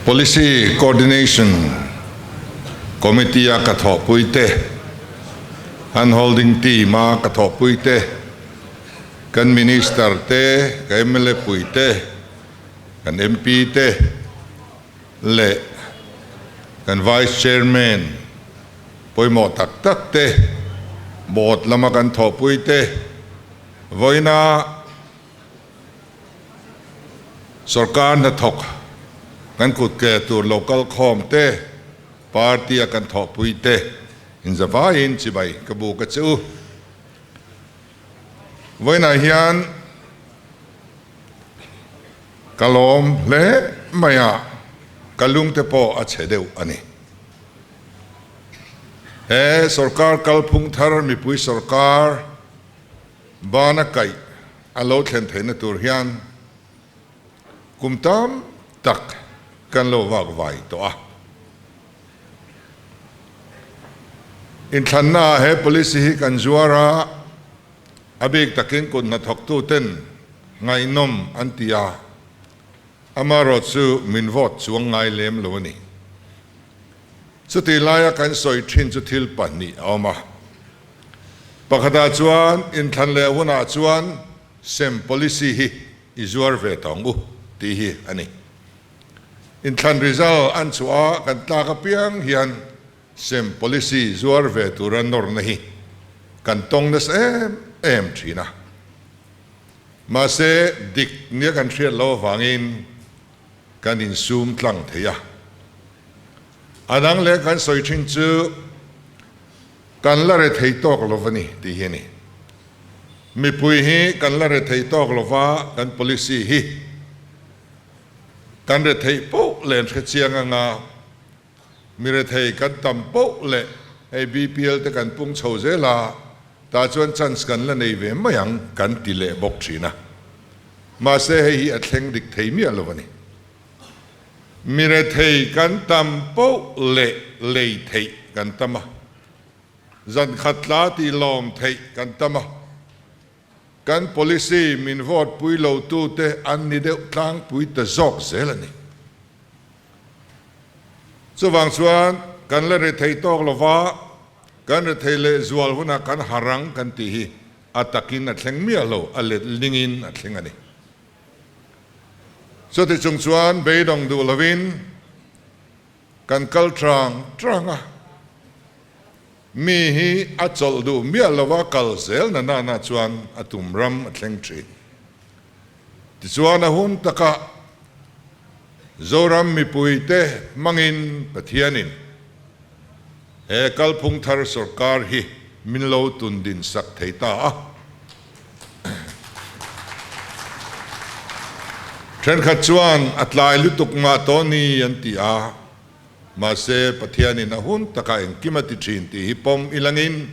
Policy Coordination Committee a ka thawhpui te, Hand Holding Team a ka thawhpui te, kan Minister te, ka mla pui te, kan MP te leh kan Vice Chairman pawimawh tak tak te, Board lama kan thawhpui te, vawiina Sorkar hnathawk kan kut ke tur lo kal khawm te, party a kan thawhpui te inzavaiin chibai ka buk a che u. Vawiinah hian ka lawm hle mai a, ka lungte pawh a chhe deuh a ni. He sorkar kalphung thar mipui sorkar Bana kaih a lo thlen theihna tur hian kum tam tak kan lo vak vai tawh a. Inthlannaah he policy hi kan zuar a, a bik takin kut hnathawktuten ngaihnawm an ti a, amaherawh chu min vote chuang ngai lem lo a ni. Chutih laia kan sawi thin chu thil pahnih a awm a. Pakhatah chuan inthlan leh hunah chuan sem policy hi i zuar ve tawh ang u tih hi a ni. Inthlan result an chhuah a kan tlak apiang hian sem policy zuar ve tura nawrna hi kan tawng nasa em em thin a. Mahse dik nia kan hriat loh avangin kan insum tlang thei a. A dang leh kan sawi thin chu Kan la re thei tawk lo va ni tih hi a ni. Mipui hi kan la re thei tawk lo va, kan policy hi kan re theih poh leh an hre chiang anga mi re thei kan tam poh leh hei BPL te kan pung chho zel a, tah chuan chance kan la nei ve mai ang kan ti leh bawk thin a. Mahse hei hi a thleng dik thei miah lo a ni. Mi rethei kan tam poh leh lei theih kan tam a, zan khat tla tih lawm theih kan tam a, kan policy min vote pui lo tute an ni deuh tlangpui ta zawk zel a ni. Chuvang chuan kan la rethei tawk lova, kan rethei leh zual hunah kan harang kan tih hi a takin a thleng miah lo, a let lingin a thleng a ni. Chuti chung chuan beidawng duh lovin kan kal trang trang a, mi hi a chawlh duh miah lova kal zel na nana chuan a tum ram a thleng thin. Tichuan a hun takah Zoram mipuite hmangin Pathianin he kalphung thar sorkar hi min lo tundin sak thei ta a. Thenkhat chuan a tlai lutuk mah tawh ni an ti a, mahse Pathianin a hun takah engkim a ti thin tih hi pawm i langin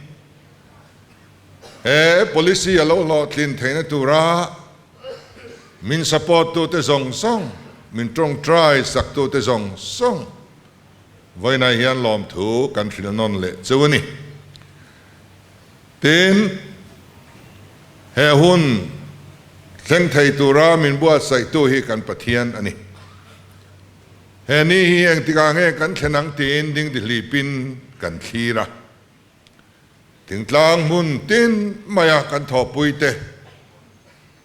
he policy a lo hlawhtlin theihna tura min support tute zawng zawng, min tawngtai sak tute zawng zawng vawiinah hian lawmthu kan hrilh nawn leh cheu a ni. Tin, he hun thleng thei tura min buatsaihtu hi kan Pathian a ni. He ni hi engtikah nge kan thlen ang tiin dingdihlipin kan thlir a. Thingtlang hmun tin maia kan thawhpuite,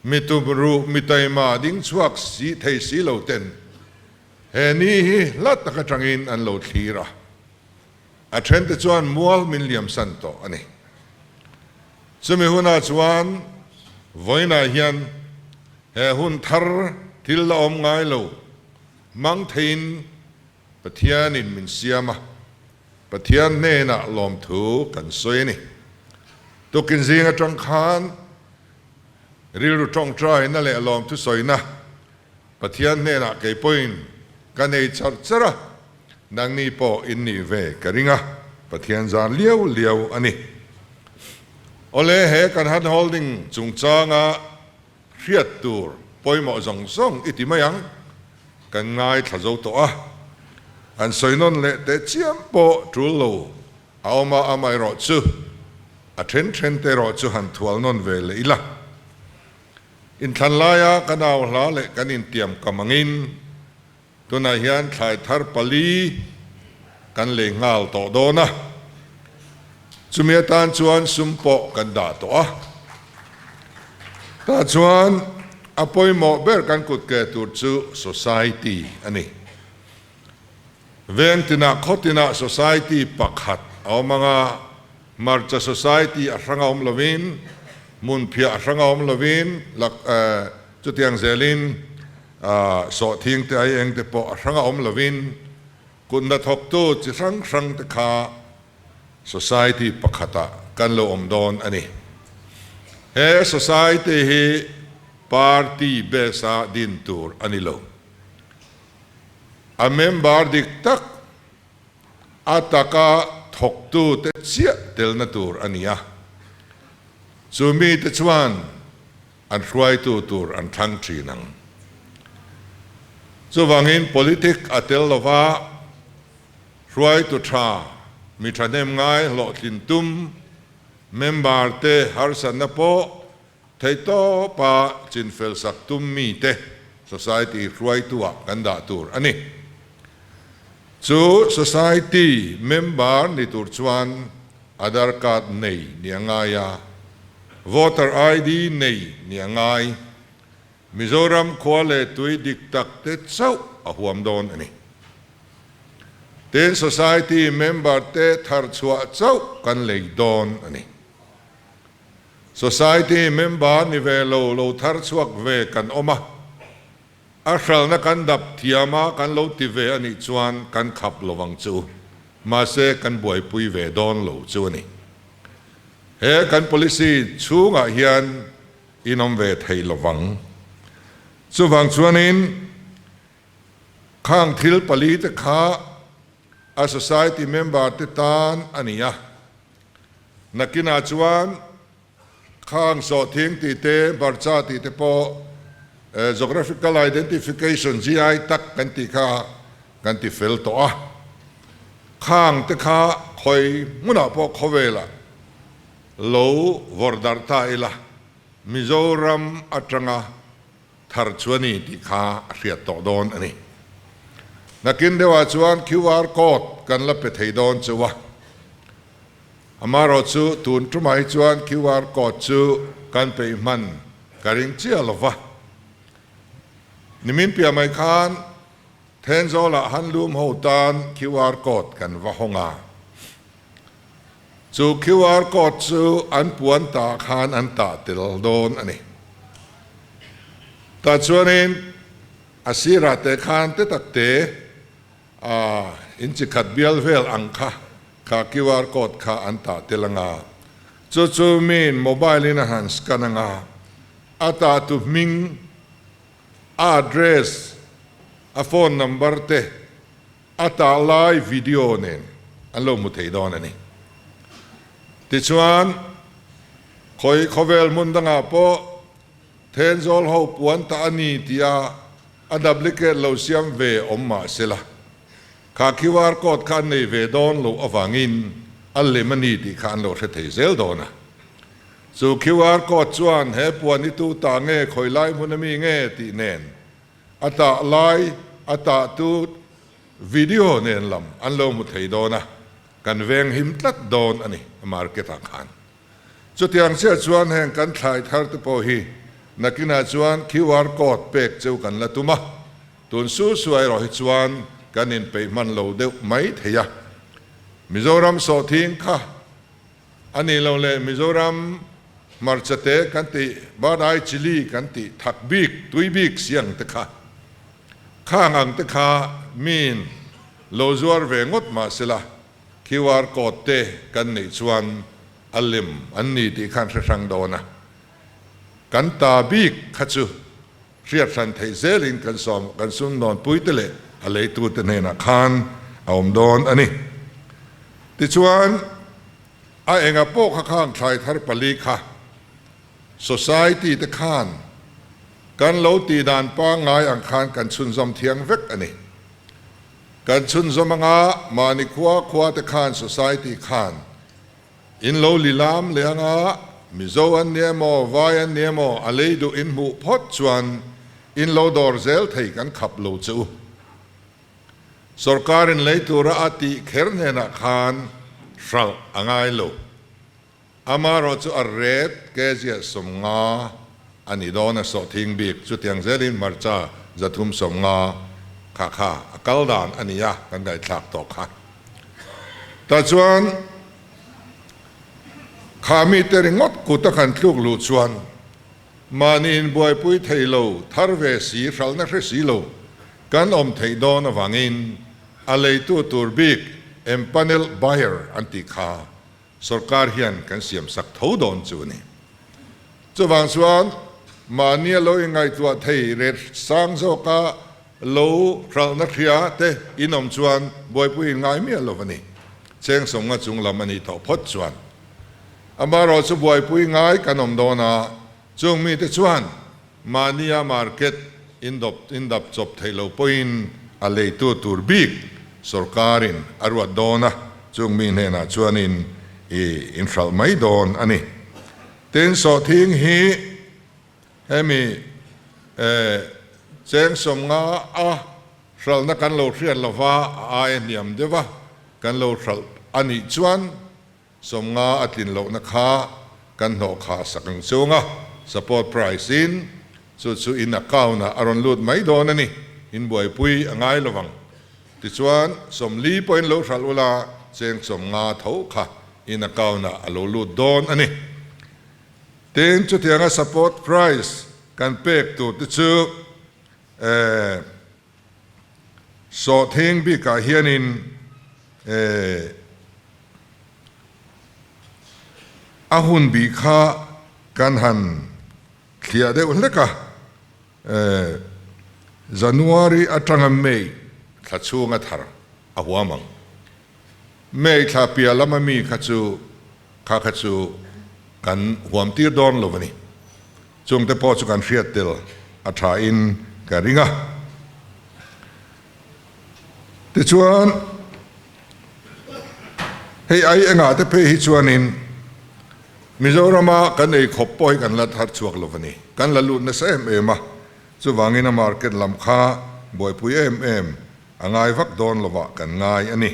mi tumruh, mi taima ding chhuak si thei si lo ten he ni hi hla tak atangin an lo thlir a. A thente chuan mual min liamsan tawh a ni. Chumi hunah chuan vawiinah hian he hun thar thil la awm ngai lo hmang theiin Pathianin min siam a, Pathian hnenah lawmthu kan sawi a ni. Tukin zing atang khan rilru tawngtaina leh lawmthu sawina Pathian hnenah kei pawhin ka nei char char a, nangni pawh in nih ve ka ring a, Pathian zan liau liau a ni. Awle he kan hand holding chungchanga hriat tur pawimawh zawng zawng i ti mai ang, kan ngaithla zo tawh a, an sawi nawn leh teh chiam pawh tul lo a awm a, amaherawh chu a then then te erawh chu han thual nawn ve leh ila. Inthlan laia ka nau hla leh kan intiam kam angin. Tunah hian thlai thar pali kan lei nghal tawh dawn a, chumi atan chuan sum pawh kan dah tawh a. Tah chuan a pawimawh ber kan kut ke tur chu society a ni. Veng tinah khaw tinah society pakhat a awm ang a, hmarcha society a hrang a awm lovin, hmunphiah a hrang a awm lovin, lak chutiang zelin sawhthing te ai eng te pawh a hrang a awm lovin, kut hnathawktu chi hrang hrang te kha society pakhatah kan lo awm dawn a ni. He society hi party base a din tur a ni lo. A member dik tak a taka thawktu te chiah telna tur a ni a, chu mite chuan an hruaitu tur an thlang thin ang. Chuvangin politic a tel lova hruaitu tha, mi thahnem ngai hlawhtlin tum member te harsatna pawh Theihtawpa chinfel sak tum mite society hruaituah kan dah tur a ni. Chu society member ni tur chuan Aadhaar card nei ni a ngai a, voter ID nei ni a ngai. Mizoram khua leh tui dik tak te chauh a huam dawn a ni. Tin, society member te thar chhuah chauh kan lei dawn a ni. Society member ni ve lo lo thar chhuak ve kan awm a, a hralna kan dap thiam a kan lo ti ve a nih chuan kan khap lo ang chu, mahse kan buaipui ve dawn lo chu a ni. He kan policy chhungah hian in awm ve thei lo vang. Chuvang chuanin khang thil palite kha a society member te tan a ni a. Nakinah chuan khang sawhthing tih te, barcha tih te pawh Geographical Identification, GI, tak kan tih kha kan ti fel tawh a. Khang te kha khawi hmunah pawh khawvelah lo vawrh darh ta ila, Mizoram atanga thar chu a ni tih kha a hriat tawh dawn a ni. Nakin deuhah chuan QR code kan la pe thei dawn cheu a, amaherawh chu tun tumah hi chuan QR code chu kan peih hman ka ring chiah lo va. Nimin piah mai khan Thenzawlah handloom ho tan QR code kan va hawng a. Chu QR code chu an puan tah khan an tah tel dawn a ni. Tah chuanin a sirah te khan te tak te a in chi khat bial vel ang kha kha QR code kha an tah tel anga. Chu chu miin mobile in a han scan anga a tah tu hming, a address, a phone number te A tah lai video nen an lo hmu thei dawn a ni. Tichuan, khawi khawvel hmun dangah pawh Thenzawl ho puan tah a ni tia a duplicate lo siam ve awm mah sela, kha QR code kha an nei ve dawn loh avangin a lem a ni tih kha an lo hre thei zel dawn a. Chu QR code chuan he puan hi tu tah nge, khawi lai hmun a mi nge tih nen A tah lai a tah tu video nen lam an lo hmu thei dawn a, kan veng him tlat dawn a ni market ah khan. Chutiang chiah chuan heng kan thlai thar te pawh hi nakinah chuan QR code pek cheu kan la tum a, tun su su erawh hi chuan kan inpeih hman lo deuh mai thei a. Mizoram sawhthing kha A nih loh leh Mizoram hmarcha te kan tih, bird eye chilli kan tih thak bik, tui bik si ang te kha, khang ang te kha miin lo zuar ve ngawt mah sela QR code te kan neih chuan a lem an ni tih khan hre hrang dawn a. Kan ta bik kha chu Hriat hran theih zelin kan sawm kan sumdawnpui te leh a leitute hnenah khan a awm dawn a ni. Tichuan, a enga pawh kha khang thlai thar pali kha society te khan kan lo tih dan pangngai ang khan kan chhunzawm thiang vek a ni. Kan chhunzawm anga mahni khua khua te khan society khan In lo li lam leh anga Mizo an ni emaw, Vai an ni emaw a lei duh in hmuh phawt chuan in lo dawr zel thei kan khap lo che u. Sorkarin lei tura a tih kher hnenah khan hralh a ngai lo. Amaherawh chu a rate kg 50 a ni dawn a, sawhthing bik chutiang zelin hmarcha 350 kha kha a kal dan a ni a, kan ngaihthlak tawh kha. Tah chuan kha mite ringawt kut a kan tluk luh chuan mahni inbuaipui thei lo, thar ve si, hralhna hre si lo kan awm theih dawn avangin a leitu tur bik empanel buyer an tih kha Sorkar hian kan siam sak tho dawn chu a ni. Chuvang chuan mahnia lo inngaihtuah thei ret sang zawka lo hralhna hria te in awm chuan buaipui in ngai miah lo a ni. Cheng 50 chung lam a nih tawh phawt chuan amaherawh chu buaipui ngai kan awm dawn a, chung mite chuan Mahnia market indawp indap chawp theih lo pawhin a leitu tur bik sorkarin a ruat dawn a, chung mi hnenah chuanin i inhralh mai dawn a ni. Tin, sawhthing hi hemi cheng 50 a hralhna kan lo hriat lova a aia hniam deuh a kan lo hralh a nih chuan 50 a tlin lohna kha kan hnawh kha sak ang chung a, support price in chu chu in account ah a rawn lut mai dawn a ni, in buaipui a ngai lo vang. Tichuan 40 pawhin lo hralh ula cheng 50 tho kha in account ah a lo lut dawn a ni. Tin, chutianga support price kan pek tur te chu eh. Sawhthing bikah hianin a hun bih kha kan han thliah deuh hlek a, January atanga May thla chhunga thar a huam ang. May thla piah lama mi kha chu kha kha chu kan huam tir dawn lo a ni. Chungte pawh chu kan hriat tel a tha in ka ring a. Tichuan, hei ai engah te phei hi chuanin Mizorama kan ei khawp pawh hi kan la thar chhuak lo a ni. Kan la lut nasa em em a, chuvangin a market lam kha buaipui em em a ngai vak dawn lovah kan ngai a ni.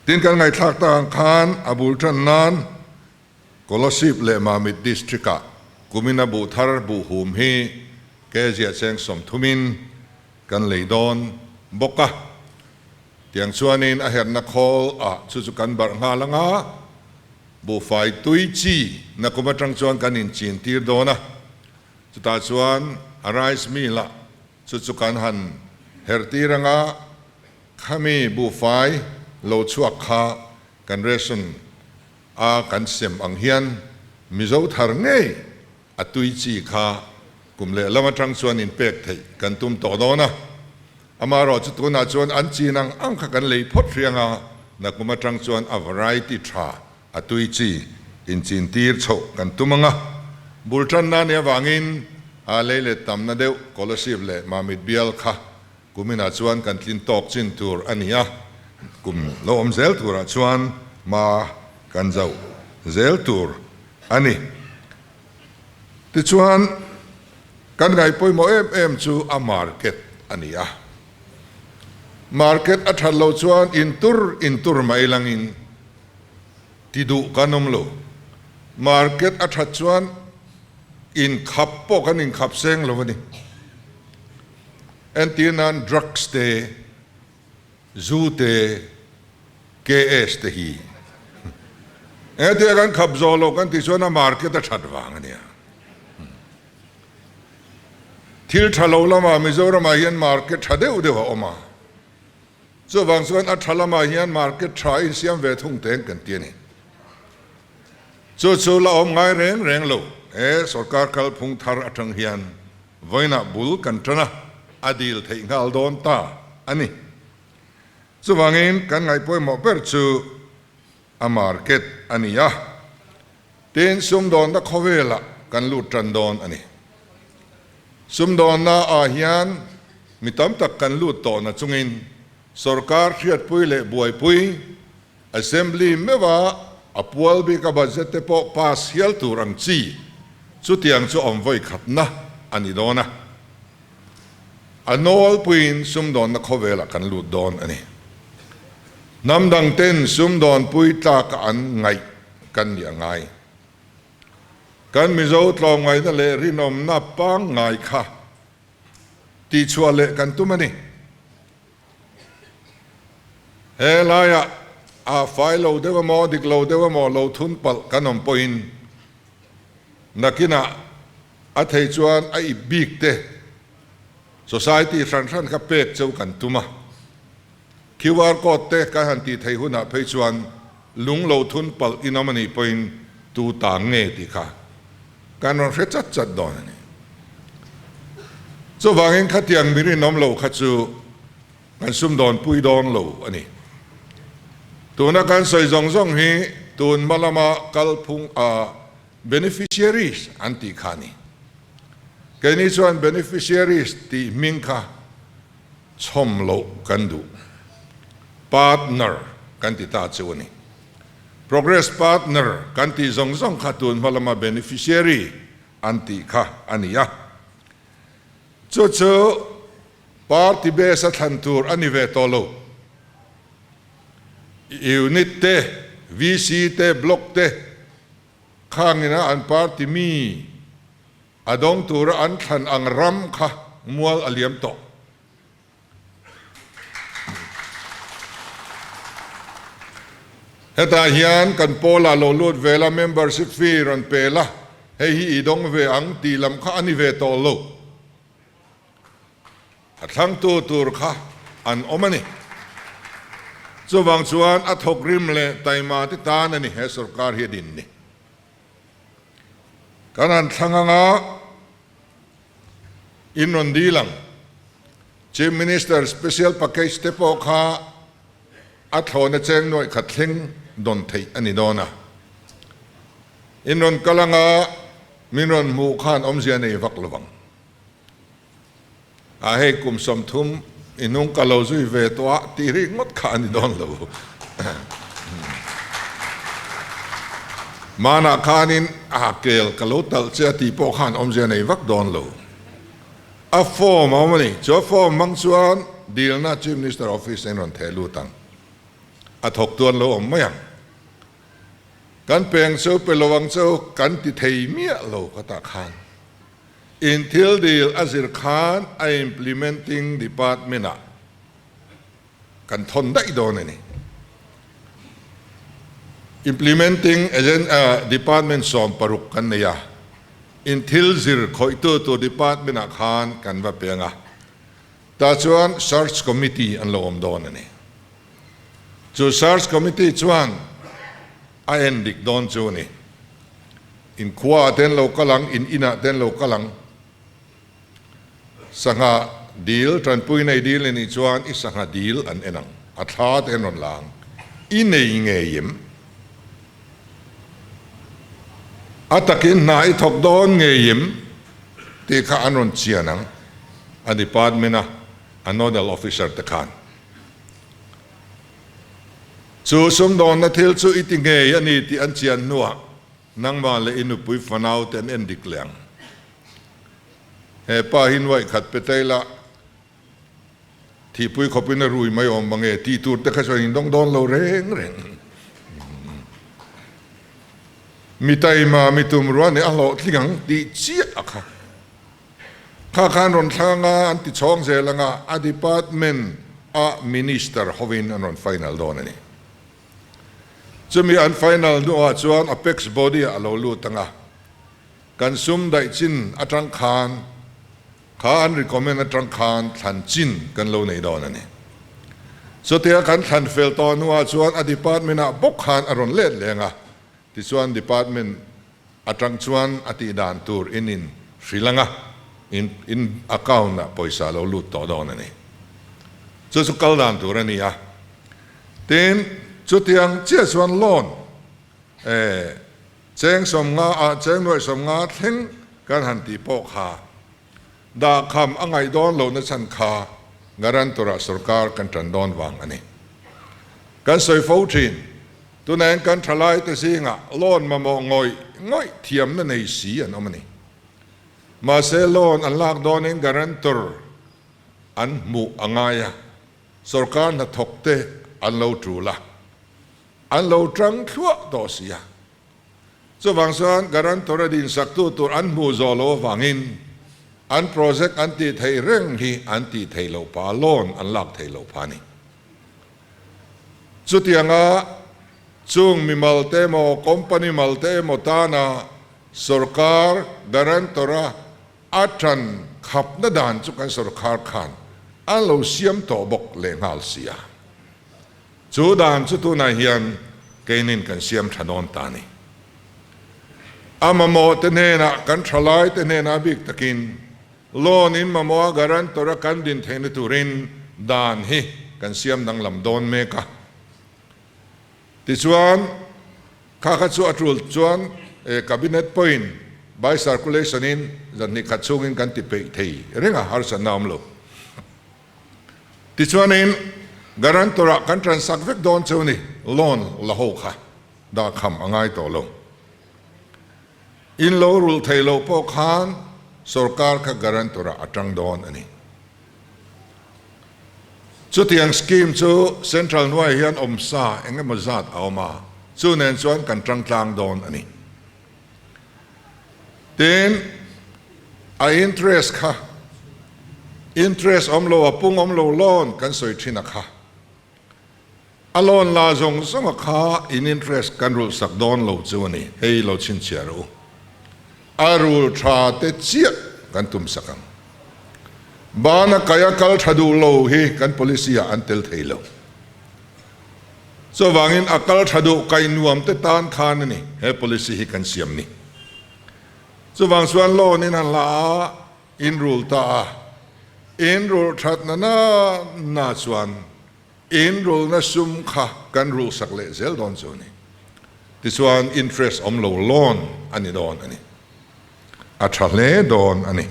Tin, kan ngaihthlak tak ang khan a bul tan nan Kolasib leh Mamit District-ah kumina buh thar buh hum hi kg cheng 30 in kan lei dawn bawk a. Tiang chuanin a herhna khawl ah chu chu kan barh nghal anga buhfai tui chi nakum atang chuan kan inchin tir dawn a. Chutah chuan a rice mill ah chu chu kan han herh tir anga khami buhfai lo chhuak kha kan ration a kan sem ang hian Mizo thar ngei a tui chi kha kum leh lam atang chuan inpek theih kan tum tawh dawn a. Amaherawh chu tunah chuan an chin ang ang kha kan lei phawt hriang a, nakum atang chuan a variety tha a tui chi inchin tir chhoh kan tum ang a. Bul tanna nih avangin a lei let tamna deuh Kolasib leh Mamit bial kha Kuminah chuan kan tlin tawk chin tur a ni a, kum lo awm zel turah chuan hma kan zauh zel tur a ni. Tichuan, kan ngaih pawimawh em em chu a market a ni a. Market a that loh chuan intur intur mai langin ti duh kan awm lo. Market a that chuan inkhap pawh kan inkhap seng lo a ni. Entir nan drugs te, zu te, KS te hi engtia kan khap zawh loh kan tih chuan a market a that vang a nia. Thil tha lo lamah Mizoramah hian market tha deuh deuh a awm a, chuvang chuan a tha lamah hian market tha insiam ve thung teng kan ti a ni. Chu chu la awm ngai reng reng lo he sorkar kalphung thar atang hian Vawiinah bul kan tan a, a dil theih nghal dawn ta a ni. Chuvangin kan ngaih pawimawh ber chu a market a ni a, tin sumdawnna khawvelah kan lut tan dawn a ni. Sumdawnna ah hian mi tam tak kan lut tawhna chungin sorkar hriatpui leh buaipui, Assembly meuha a pual bika budget te pawh pass hial tur ang chi chutiang chu awm vawi khatna a ni dawn a. A nawlpuiin sumdawnna khawvelah kan lut dawn a ni. Hnam dangten sumdawnpui tlaka an ngaih kan nih a ngai. Kan Mizo tlawmngaihna leh rinawmna pangngai kha tihchhuah leh kan tum a ni. He laiah a fai lo deuh emaw, dik lo deuh emaw lo thun palh kan awm pawhin nakinah a thei chuan a ip bik te society hran hran kha pek cheu kan tum a. QR code te kan han tih theih hunah phei chuan lung lo thun palh in awm a nih pawhin tu tang nge tih kha kan rawn hre chat chat dawn a ni. Chuvangin khatiang mi rinawm lo kha chu kan sumdawnpui dawn lo a ni. Tuna kan sawi zawng zawng hi tun hma lama kalphung a beneficiaries an tih kha a ni. Keini chuan beneficiaries tih hming kha chhawm loh kan duh. Partner kan ti ta chu a ni. Progress partner kan tih zawng zawng kha tun hma lama beneficiary an tih kha a ni a. Chu chu party base a thlan tur a ni ve tawh lo. Unit te, VC te, Block te khangina an party mi A dawng tura an thlan ang ram kha mual a liam tawh. Hetah hian kan pawlah lo lut ve la, membership fee rawn pe la, hei hi i dawng ve ang tih lam kha a ni ve tawh lo. A thlangtu tur kha an awm a ni. Chuvang chuan a thawkrim leh taima te tan a ni he sorkar hi a din ni. Kan han thlang anga in rawn dil ang. Chief Minister Special Package te pawh kha a thlawna cheng nuaih khat thleng dawn theih a ni dawn a. In rawn kal anga min rawn hmuh khan awmzia nei vak lo vang. A hei kum 30 i hnung ka lo zui ve tawh a tih rik ngawt kha a ni dawn lo. Hmanah khanin a kel ka lo talh che a tih pawh khan awmzia nei vak dawn lo. A form a awm a ni. Chu a form hmang chuan dilna Chief Minister Office in rawn theh lut ang. A thawk tuan lo awm mai ang. Kan peng cheu pe lo ang cheu kan ti thei miah lo ka tah khan. In thil dil a zir khan a implementing department ah kan thawn daih dawn a ni. Implementing department 16 kan nei a, in thil zir khawihtu tur department ah khan kan va peng a, tah chuan search committee an lo awm dawn a ni. Chu search committee chuan a en dik dawn chu a ni. In khua ah te an lo kal ang, in in ah te an lo kal ang. Sangha dil, tanpui nei dil i nih chuan i sangha dil an en ang, a thla te an rawn la ang. I nei ngei em? A takin hna i thawk dawn ngei em? Tih kha an rawn chian ang, a department a a nodal officer te khan. Chu sumdawnna thil chu i ti ngei a ni tih an chian hnuah nangmah leh i nupui fanau te an en dik leh ang. He pa hi nuaih khat pe ta ila, thihpui khawpin a rui mai awm mange tih tur te kha chuan in dawng dawn lo reng reng. Mi taima, mi tumruah nih a hlawhtling ang tih chiah a kha. Kha khan rawn thlang anga an ti chhawng zel anga a department a minister hovin an rawn final dawn a ni. Chumi an final hnuah chuan apex body ah a lo lut anga kan sum daih chin atang khan kha an recommend atang khan thlan chin kan lo nei dawn a ni. Chutia kan thlan fel tawh hnuah chuan a department ah bawk khan a rawn let leng a, tichuan department Atang chuan a tih dan tur in in hrilh anga in in account ah pawisa lo lut tawh dawn a ni. Chu chu kal dan tur a ni a. Tin, chutiang chiah chuan loan eh cheng 50 ah cheng nuaih 50 thleng kan han tih pawh kha dahkham a ngaih dawn lohna chhan kha guarantor ah sorkar kan tan dawn vang a ni. Kan sawi fo thin. Tunah hian kan thalaite zingah loan mamawh ngawih ngawih thiamna nei si an awm a ni. Mahse loan an lak dawnin guarantor an hmuh a ngai a, sorkar hnathawk te an lo tul a, an lo tang thluah tawh si a. Chuvang chuan guarantor a dinsaktu tur an hmuh zawh loh avangin an project an tih theih reng hi an tih theih loh pah a, loan an lak theih loh phah a ni. Chutianga chung mimal te emaw company mal te emaw tana sorkar guarantor a a tan khapna dan chu kan sorkar khan an lo siam tawh bawk lehnghal si a. Chu dan chu tunah hian keinin kan siam tha dawn ta a ni. A mamawh te hnenah, kan thalai te hnenah bik takin loan in mamawh a guarantor a kan din theihna turin dan hi kan siam danglam dawn mek a. Tichuan, kha kha chu a tul chuan Cabinet pawhin by circulation in zanhnih khat chhungin kan ti peih thei reng a, harsatna a awm lo. Tichuanin guarantor ah kan transak vek dawn cheu ni, loan la ho kha dah kham a ngai tawh lo. In lo rulh thei loh pawh khan sorkar kha guarantor ah a tang dawn a ni. Chutiang scheme chu central hnuaiah hian awmsa eng emaw zat a awm a, chu nen chuan kan tang tlang dawn a ni. Tin, a interest kha, interest awm lo, a pung awm lo loan kan sawi thin a kha. A loan la zawng zawng a kha in interest kan rulh sak dawn lo chu a ni, hei lo chhinchhiah rawh u. A rul tha te chiah kan tum sak ang. Bana kaia kal tha duh lo hi kan policy ah an tel thei lo. Chuvangin a kal tha duh kai nuam te tan khan a ni he policy hi kan siam ni. Chuvang chuan loan in han la a, in rul ta a, in rulh that na na na chuan in rulna sum kha kan rulh sak leh zel dawn chu a ni. Tichuan interest awm lo loan a ni dawn a ni. A tha hle dawn a ni.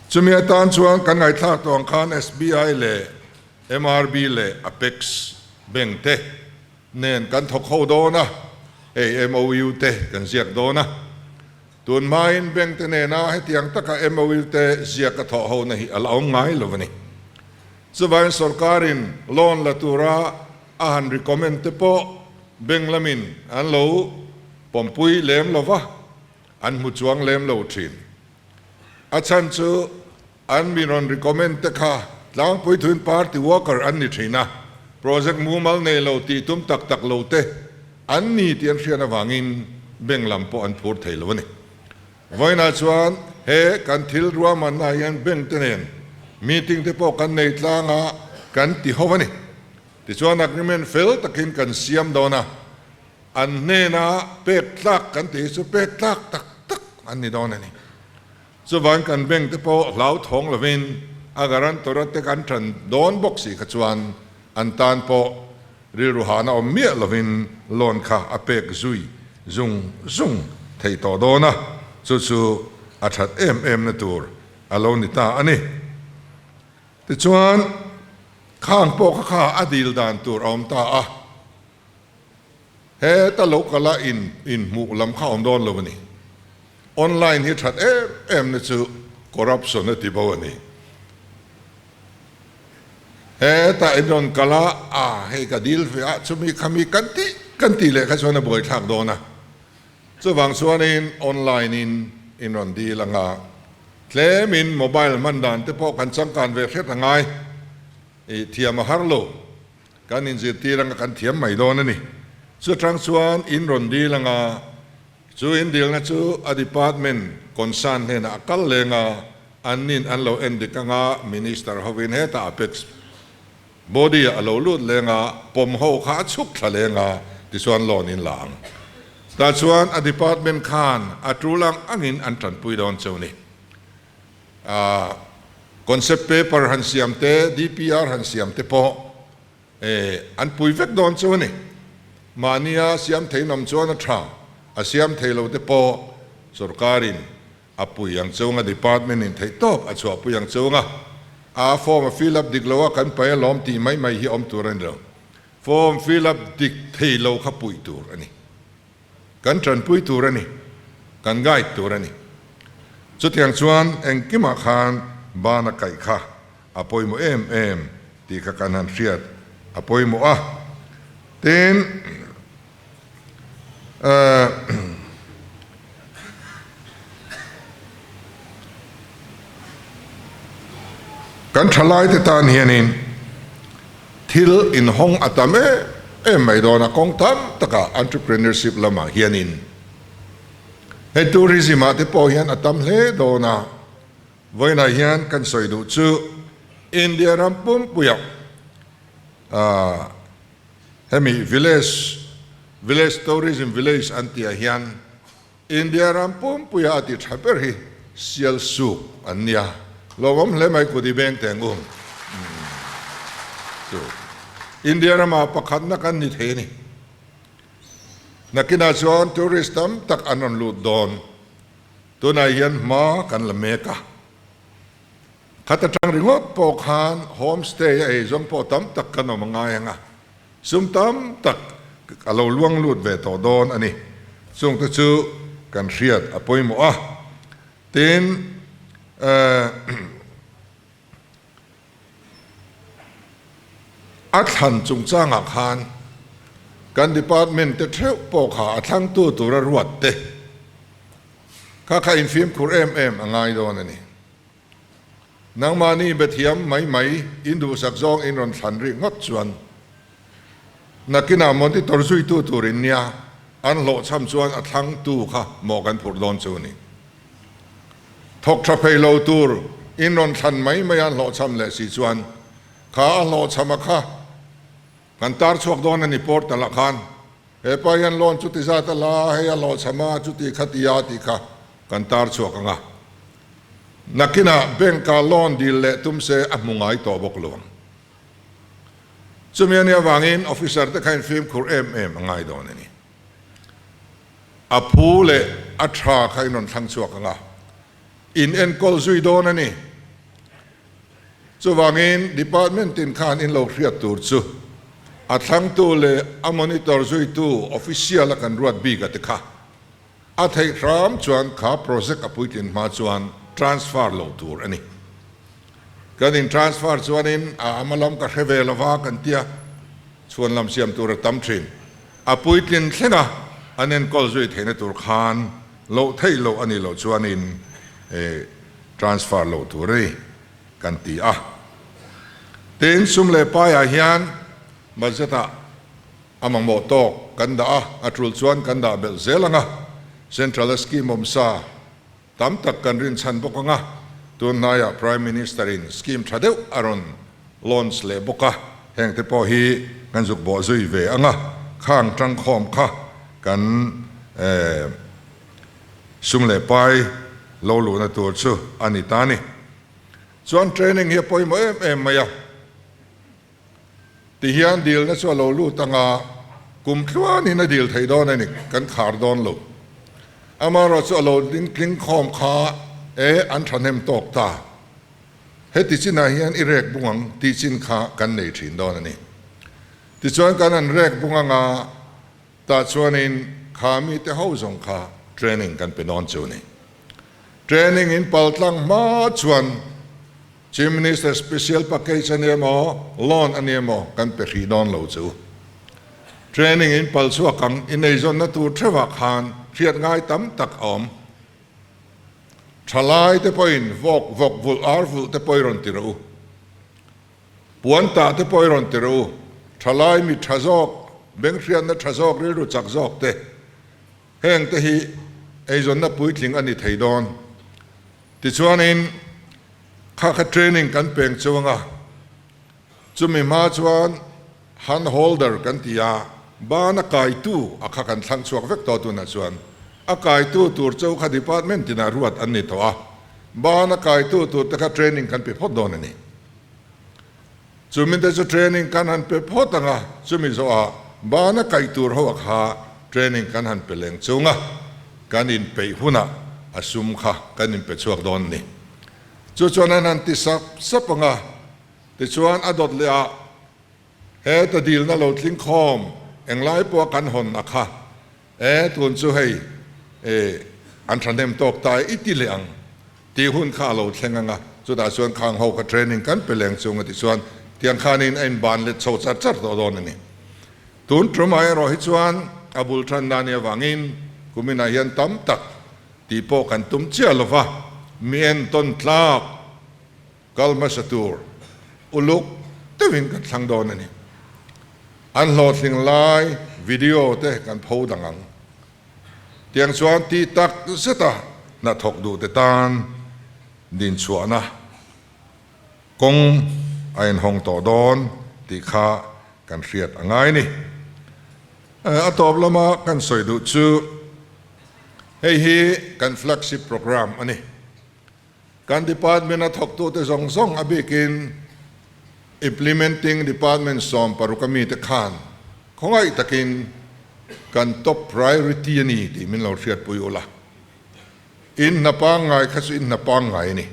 Chumi atan chuan kan ngaihthlak tawh ang khan SBI leh MRB leh Apex Bank te nen kan thawk ho dawn a, hei MOU te kan ziak dawn a. Tun hmain bank te nena hetiang taka MOU te ziak a thawh hona hi a la awm ngai lo a ni. Chuvangin sorkarin loan la tura a han recommend te pawh bank lamin an lo pawmpui lem lo va, an hmu chuang lem lo thin. A chhan chu An mi rawn recommend te kha tlangpui thuin party worker an ni thin a, project mumal nei lo tih tum tak tak lo te an ni tih an hriat avangin bank lam pawh an phur thei lo a ni. Vawiinah chuan he kan thil ruahmanna ah hian bank te nen meeting te pawh kan nei tlang a, kan ti ho a ni. Tichuan agreement fel takin kan siam dawn a, an hnena pek tlak kan tih hi chu pek tlak tak tak an ni dawn a ni. Chuvang kan bank te pawh hlauthawng lovin a guarantor a te kan tan dawn bawk si kha chuan an tan pawh rilru hahna awm miah lovin loan kha a pek zui zung zung theih tawh dawn a, chu chu a that em em na tur a lo ni ta a ni. Tichuan khang pawh kha kha a dil dan tur a awm ta a. Heta lo kala in inhmuh lam kha awm dawn lo a ni. Online hi that em em na chu corruption a ti bo a ni. Heta in rawn kal a, a hei ka dil ve a, chumi khami kan tih kan tih leh kha chuan a buaithlak dawn a. Chuvang chuanin online in in rawn dil anga tlemin mobile hman dan te pawh kan changkan ve hret a ngai. I thiam a har lo. Kan inzirtir anga kan thiam mai dawn a ni. Chutang chuan in rawn dil anga, chu in dilna chu a department concern hnenah a kal leng a, annin an lo en dik anga Minister hovin hetah Apex body ah a lo lut leng a, pawm ho kha a chhuk thla leng a, tichuan loan in la ang. Tah chuan a department khan a tul ang angin an tanpui dawn cheu ni. Concept paper han siam te, DPR han siam te pawh an pui vek dawn chu a ni. Mahnia siam thei nawm chuan a tha, a siam thei lo te pawh sorkarin a pui ang chunga, department in theih tawp a chhuahpui ang chunga, a form a fill up dik lo a kan pai alawm tih mai mai hi awm tur a ni lo. Form fill up dik thei lo kha puih tur a ni. Kan tanpui tur a ni, kan guide tur a ni. Chutiang chuan engkimah khan bana kaih kha a pawimawh em em tih kha kan han hriat a pawimawh a. Tin, kan thalaite tan hianin thil inhawng a tam em em mai dawn a, kawng tam takah entrepreneurship lamah hianin hei tourism ah te pawh hian a tam hle dawn a, vawiinah hian kan sawi duh chu India ram pumpuiah ah Hemi village, village tourism village an tih ah hian India ram pumpuia a ti tha ber hi Sialsuk an nia. Lawmawm hle mai kut i beng teng u. Chu India ramah pakhatna kan ni thei a ni. Nakinah chuan tourist tam tak an rawn lut dawn. Tunah hian hma kan la mek a. Khat atang ringawt pawh khan home stay a eizawng pawh tam tak kan awm a ngai ang a, sum tam tak a lo luang lut ve tawh dawn a ni. Chungte chu kan hriat a pawimawh a, tin a thlan chungchangah khan kan department te theuh pawh kha a thlangtu tura ruat te kha kha infimkhur em em a ngai dawn a ni. Nangmahni bethiam mai mai in duhsak zawng in rawn thlan rih ngawt chuan nakinah monitor zuitu tur in nia an hlawhchham chuan a thlangtu kha mawh kan phurh dawn chu a ni. Thawk tha phei lo tur in rawn thlan mai mai an hlawhchham leh si chuan kha a hlawhchham a kha kan tar chhuak dawn a ni portal ah khan he pa hian loan chuti zat a la hei a hlawhchham a chuti kha tia tih kha kan tar chhuak ang a. Nakinah bank-ah loan dil leh tum se a hmu ngai tawh bawk lo ang. Chumi a nih avangin officer te kha infimkhur em em a ngai dawn a ni. A phu leh a tha kha in rawn thlang chhuak ang a, in enkawl zui dawn a ni. Chuvangin department tin khan in lo hriat tur chu a thlangtu leh a monitor zuitu official a kan ruat bik a ti kha. A theih hram chuan kha project a puitlin hma chuan transfer loh tur a ni. Kan in transfer chuanin a ama lam ka hre ve lova kan tia chhuan lam siam tur a tam thin. A puitlin thlenga an enkawl zui theihna tur khan loh theih loh a nih loh chuanin transfer loh tur a ni kan ti a. Tin, sum leh paiah hian budget ah A mamawh tawk kan dah a, a tul chuan kan dah belh zel ang a, Central a scheme awm sa tam tak kan rinchhan bawk ang a, tun hnaiah Prime Minister in scheme tha deuh a rawn launch leh bawk a, heng te pawh hi kan zuk bawh zui ve ang a, khang tangkhawm kha kan sum leh pai lo luhna tur chu a ni ta a ni. Chuan training hi a pawimawh em em mai a. Ti hian dilna chu a lo lut ang a, kum tluanin a dil thei dawn a ni, kan khar dawn lo. Amaherawh chu a lo ding tling khawm kha e, an thahnem tawk ta. Heti chinah hian i rek bung ang tih chin kha kan nei thin dawn a ni. Tichuan kan han rek bung ang a, tah chuanin kha mite ho zawng kha training kan pe dawn chu a ni. Training in paltlang hma chuan Chief Minister Special Package a ni emaw, Loan a ni emaw kan pe hrih dawn lo chu. Training in pal chhuak ang ineizawnna tur theuhah khan hriat ngai tam tak a awm. Thalai te pawhin vawk vawk vulh ar vulh te pawh i rawn ti rawh u. Puan tah te pawh i rawn ti rawh u. Thalai mi tha zawk, benghriatna tha zawk, rilru chak zawk te. Heng te hi eizawnna puitling a ni thei dawn. Tichuanin kha kha training kan peng chuang a, chumi hma chuan hand holder kan ti a, ban a kaitu a kha kan thlang chhuak vek tawh tunah chuan a kaitu tur cho kha department tinah ruat an ni tawh a, ban a kaitu tur te kha training kan pe phawt dawn a ni. Chumi te chu training kan han pe phawt ang a, chumi zawhah bana kaih tur ho a kha training kan han pe leng chung a, kan inpeih hunah a sum kha kan inpe chhuak dawn a ni. Chu chuan an han ti sap sap ang a, tichuan a dawt leh ah heta dilna lo tling khawm englai pawha kan hawn a kha e tun chu hei e an thahnem tawk ta e i ti leh ang tih hun kha a lo thleng ang a. Chutah chuan khang ho kha training kan pe leng chung a ti chuan tiang khanin a inban let chho char char tawh dawn a ni. Tun tumah erawh hi chuan a bul tan dan i avangin kuminah hian tam tak tih pawh kan tum chiah lo va, mi entawn tlak kal hmasa tur uluk deuhin kan thlang dawn a ni. An hlawhtling lai video te kan pho dang ang. Tiang chuan tih tak zeta hnathawk duhte tan dinchhuahna kawng a inhawng tawh dawn tih kha kan hriat a ngai ni. A tawp lama kan sawi duh chu hei hi kan flagship programme a ni. Kan department a thawktute zawng zawng a bikin implementing department 16 a mite khan khawngaih takin kan top priority a ni tih min lo hriatpui ula. In hna pangngai kha chu in hna pangngai a ni.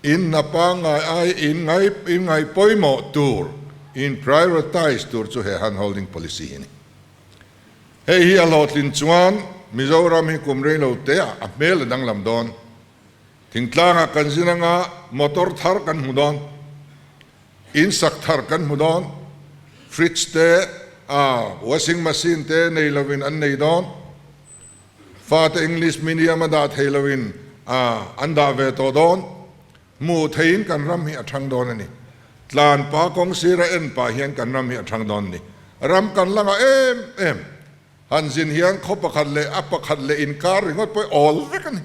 In hna pangngai ai in ngai in ngai pawimawh tur, in prioritize tur chu he hand holding policy hi a ni. Hei hi a hlawhtlin chuan Mizoram hi kum rei lo te ah a hmel a danglam dawn. Thingtlangah kan zin anga motor thar kan hmu dawn, in sak thar kan hmu dawn, fridge te, washing machine te nei lovin an nei dawn, fate English medium a dah thei lovin an dah ve tawh dawn. Hmuh theiin kan ram hi a thang dawn a ni. Tlan pa kawng sira en pah hian kan ram hi a thang dawn a ni. Ram kan la ngah em em. Han zin hian khaw pakhat leh a pakhat leh inkar ringawt pawh hi awl vek a ni.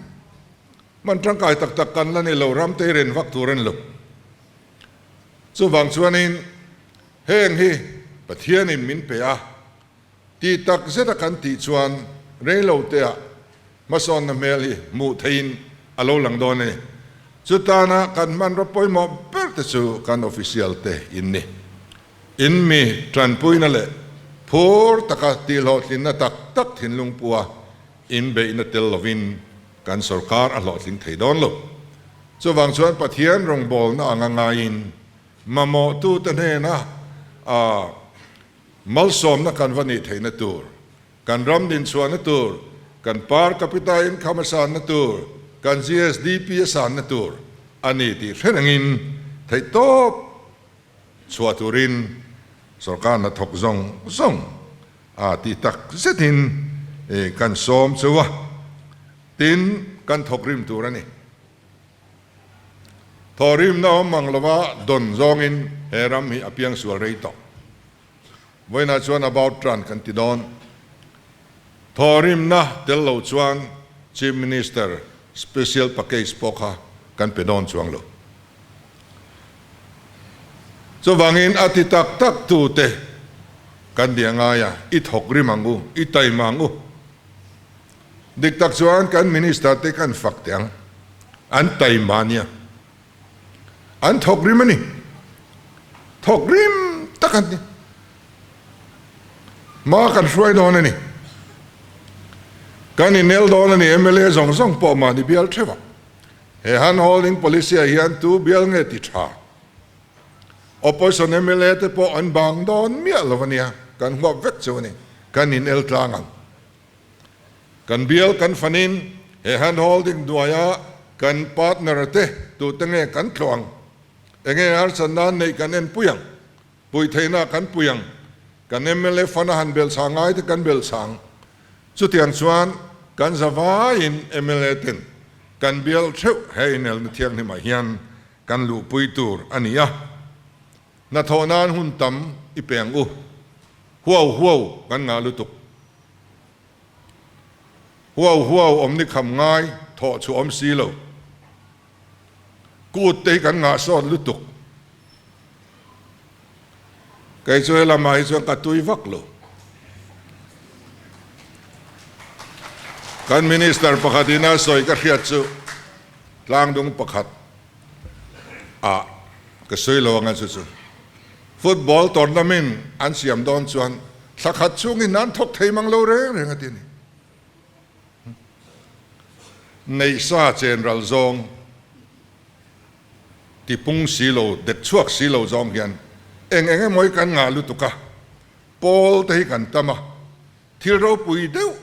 Hman tangkai tak tak kan la ni lo, ram te hi ren vak tur a ni lo. Chuvang chuanin heng hi Pathianin min pe a, Tih tak zeta kan tih chuan reiloteah hmasawnna hmel hi hmuh theihin a lo lang dawn a ni. Chutana kan hmanraw pawimawh ber te chu kan official te in ni. In mi tanpuina leh phur taka tihhlawhtlinna tak tak thinlung pua in beihna tel lovin kan sorkar a hlawhtling thei dawn lo. Chuvang chuan Pathian rawngbawlna anga ngaiin mamawhtute hnena a Malsawmna kan va nih theihna tur, kan ram dinchhuahna tur, kan per capita income a sanna tur, kan GSDP a sanna tur a ni tih hre rengin theihtawp chhuah turin sorkar hnathawk zawng zawng a tih tak zetin kan sawm cheu a, tin kan thawk rim tur a ni. Thawhrimna awm mang lova dawn zawngin he ram hi a piangsual rei tawh. Vawiinah chuan about run kan ti dawn. Thawhrimna tel lo chuan Chief Minister special package pawh kha kan pe dawn chuang lo. Chuvangin a ti tak tak tute kan nia ngai a, i thawk rim ang u, i taima ang u. Dik tak chuan kan Minister te kan fak teh ang, an taima ania, an thawk rim a ni, thawk rim tak an ni, hma kan hruai dawn a ni, kan inel dawn a ni, mla zawng zawng pawh mahni bial theuh a, he hand holding policy ah hian tu bial nge ti tha, opposition mla te pawh an bang dawn miah lo a nia, kan huap vek chu a ni, kan inel tlang ang. Kan bial kan fanin he hand holding hnuaia kan partner te tute nge kan tlawh ang? Enge harsatna an neih kan enpui ang? Puih theihna kan pui ang? Kan mla fund a han belchhah ngai te kan belchhah ang. Chutiang chuan kan zavaiin mla ten kan bial theuh he inelna thianghlimah hian kan luhpui tur a ni a. Hnathawh nan hun tam i pe ang u. Huau huau kan ngah lutuk. Huau huau awm ni kham ngai thawh chu awm si lo. Kut te hi kan ngah sawt lutuk. Kei chu helamah hi chuan ka tui vak lo. Kan Minister pakhat ina sawi ka hriat chu tlangdung pakhat ah ka sawi lo anga chu chu football tournament an siam dawn chuan thla khat chungin an thawk thei mang lo reng reng a ti a ni. Neihsa chen ral zawng tipung si lo dek chhuak si lo zawng hian eng eng emaw hi kan ngah lutuk a, pawl te hi kan tam a, thil ropui deuh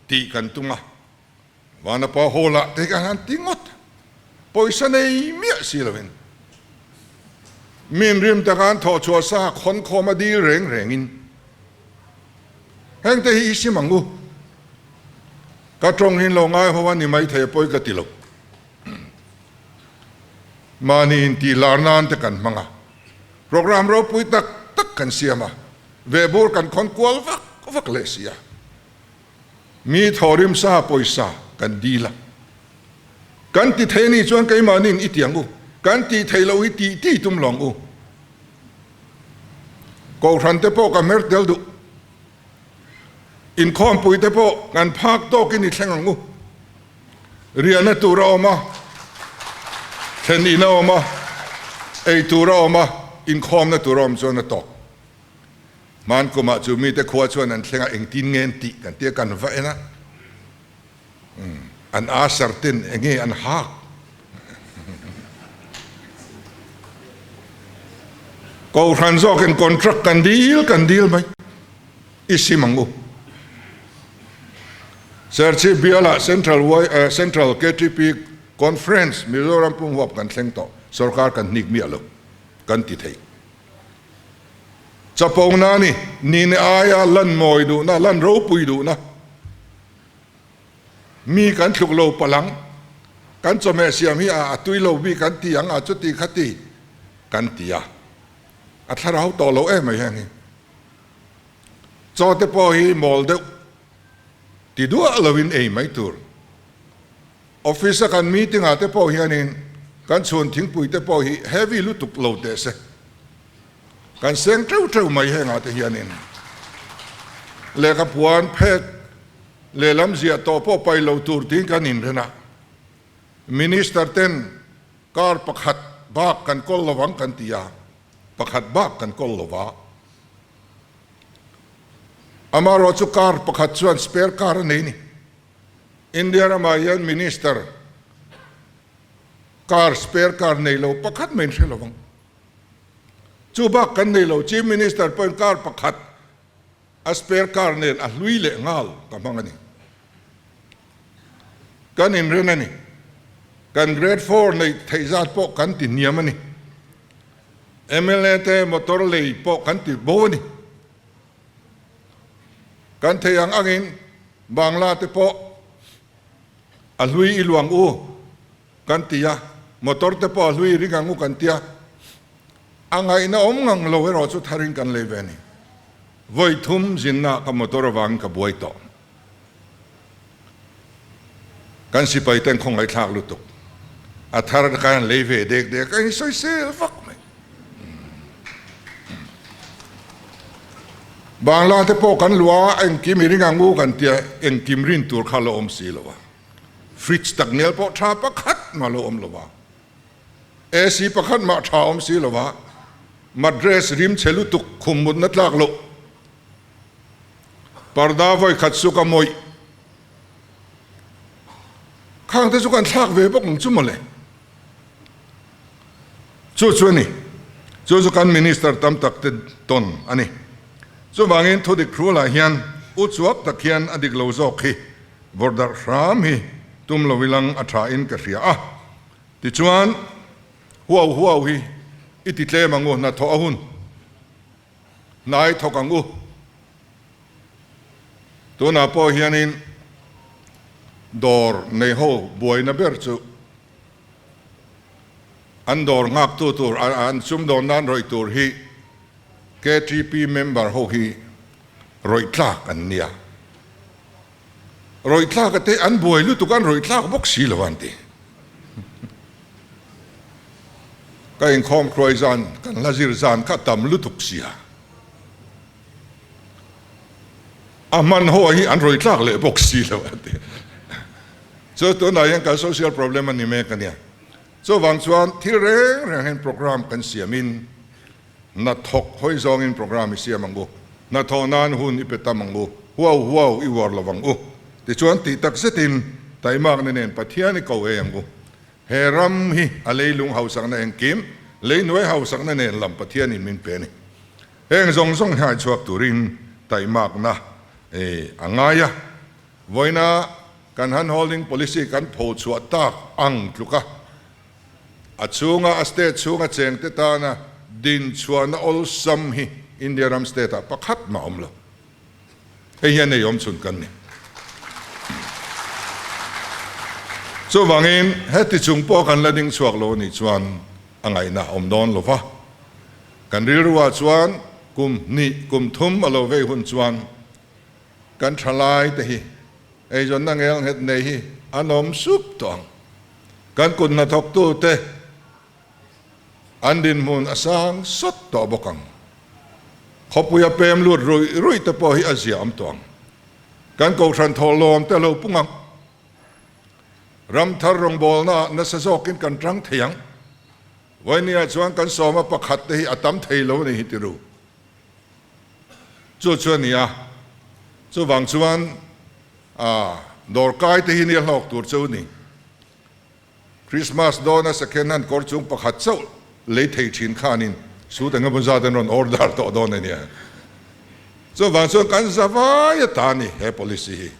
tih kan tum a. Vanapa Hall ah te khan han ti ngawt. Pawisa nei miah si lovin min rim taka an thawh chhuah sa khawn khawm a dil reng rengin hengte hi i sim ang u. Ka tawng hi lo ngai ho a ni maithei a pawi ka ti lo. Mahni intih lar nan te kan hmang a, programme ropui tak tak kan siam a, vehbur kan khawn kual vak vak leh si a. Mi thawhrim sa pawisa kan dil a, kan ti thei anih chuan keimahniin i ti ang u, kan tih theih loh hi tih tih tum lo ang u. Kohhran te pawh ka hmer tel duh, inkhawmpui te pawh kan phak tawkin i thleng ang u. Riahna tur a awm a, thlen in a awm a, ei tur a awm a, inkhawmna tur a awm chuan a tawk. Hman kumah chu mite khua chuan an thleng a, engtin nge an tih kan tia kan va en a, an asar ten enge an hak. Kohhran zawkin contract kan dil kan dil mai i sim ang u. Serchhip bialah Central Y Central KTP Conference Mizoram pumhuap kan thleng tawh, sorkar kan hnik miah lo kan ti thei. Chapona a ni, nihna aia lan mawi duhna, lan ropui duhna. Mi kan thluk lo palang, kan chawhmeh siam hi a tui lo bik kan ti ang a, chuti khati kan ti a. A thlarau tawh lo em mai heng hi. Chaw te pawh hi mawl deuh ti duah loin ei mai tur. Office a kan meeting ah te pawh hianin kan chhun thingpui te pawh hi heavy lutuk lo teh se. Kan seng teuh teuh mai hengah te hianin lehkha puan phek lehlam ziah tawh pawh pai lo tur tiin kan inren a. Minister ten car pakhat bak kan kawl lovang kan ti a, pakhat bak kan kawl lova. Amaherawh chu car pakhat chuan spare car a nei ni. India ramah hian Minister car spare car nei lo pakhat mai in hre lo ang. Chu bak kan nei lo, Chief Minister pawhin car pakhat a spare car nen a hlui leh nghal ka hmang a ni. Kan inren a ni. Kan grade four neih theih zat pawh kan ti hniam a ni. Mla te motor lei pawh kan ti bo a ni. Kan thei ang angin Bangla te pawh a hlui i luang u kan ti a, motor te pawh a hlui i ring ang u kan ti a, a ngaihna awm ngang lo erawh chu tharin kan lei ve a ni. Vawi thum zinna ka motor avangin ka buai tawh. Kan sipai ten khawngaihthlak lutuk. A thar khan an lei ve dek dek a, in sawisel vak mai. Bangla te pawh kan luah a, engkim i ring ang u kan tia, engkim rin tur kha lo awm si lo a. Fridge tak nel pawh tha pakhat mah lo awm lo a. AC pakhat mah tha awm si lo a. Mattress rim chhe lutuk khum mutna tlak loh. Parda vawi khat chu ka mawih. Khang te chu kan thlak ve bawk ang chu mawle. Chu chu a ni. Chu chu kan Minister tam tak te tawn a ni. Chuvangin thudik hrualah hian u chuak tak hian a dik lo zawk hi vawrh darh hram hi tum lo ilang a tha in ka hria a. Tichuan huau huau hi i ti tlem ang u hnathawh a hun. Hnai thawk ang u. Tunah pawh hianin dawr nei ho buaina ber chu An dawr nghaktu tur, an sumdawn nan rawih tur hi KTP member ho hi rawih tlak an nia. Rawih tlak a te an buai lutuk an rawih tlak bawk si lo an ti. Ka inkhawm hruai zan kan hla zir zan kha tam lutuk sia. A hman ho hi an rawih tlak leh bawk si lo an ti. Chu tunah hian kan social problem a ni mek a nia. Chuvang chuan thil reng reng hian program kan siamin hnathawk hawi zawngin program i siam ang u, hnathawh nan hun i pe tam ang u, huau huau i uar lo ang u. Tichuan tih tak zetin taimakna nen Pathian i ko ei ang u. He ram hi a leilung hausakna engkim, leinuai hausakna nen lam Pathianin min pe a ni. Heng zawng zawng hi haichhuak turin taimakna a ngai a. Vawiina kan hand holding policy kan pho chhuah tak ang tluka. A chhunga a state chhunga chengte tana dinchhuahna awlsam hi India ram state ah pakhat mah awm lo. Hei hian ei awm chhun kan ni. Chuvangin heti chung pawh kan la ding chhuak lo anih chuan a ngaihna a awm dawn lo va. Kan rilruah chuan kum hnih kum thum a lo vei hun chuan kan thalai te hi eizawnna ngel nghet nei hi an awm sup tawh ang. Kan kut hnathawktute an dinhmun a sang sawt tawh bawk ang. Khawpuia pem lut ruih ruih te pawh hi a zia awm tawh ang. Kan kohhran thawhlawm te lo pung ang. Ramthar rawngbawlnaah nasa zawkin kan tang thei ang. Vawinia chuan kan sawma pakhat te hi a tam thei lo a ni hi ti ru. Chu chu a ni a, chuvang chuan dawrkai te hi nia hlawk tur chu ni. Christmas dawna second hand kawr chung pakhat chauh lei thei thin khanin suit eng emaw zat an rawn order tawh dawn a nia. Chuvang chuan kan zavai ata a ni he policy hi.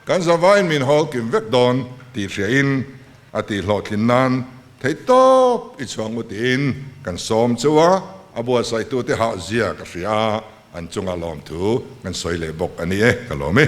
Kan zavaiin min hawl kim vek dawn tih hriain a tih hlawhtlin nan theihtawp i chhuang u tiin kan sawm cheu a, a buatsaihtute hah zia ka hria a, an chunga lawmthu kan sawi leh bawk a ni e, ka lawm e.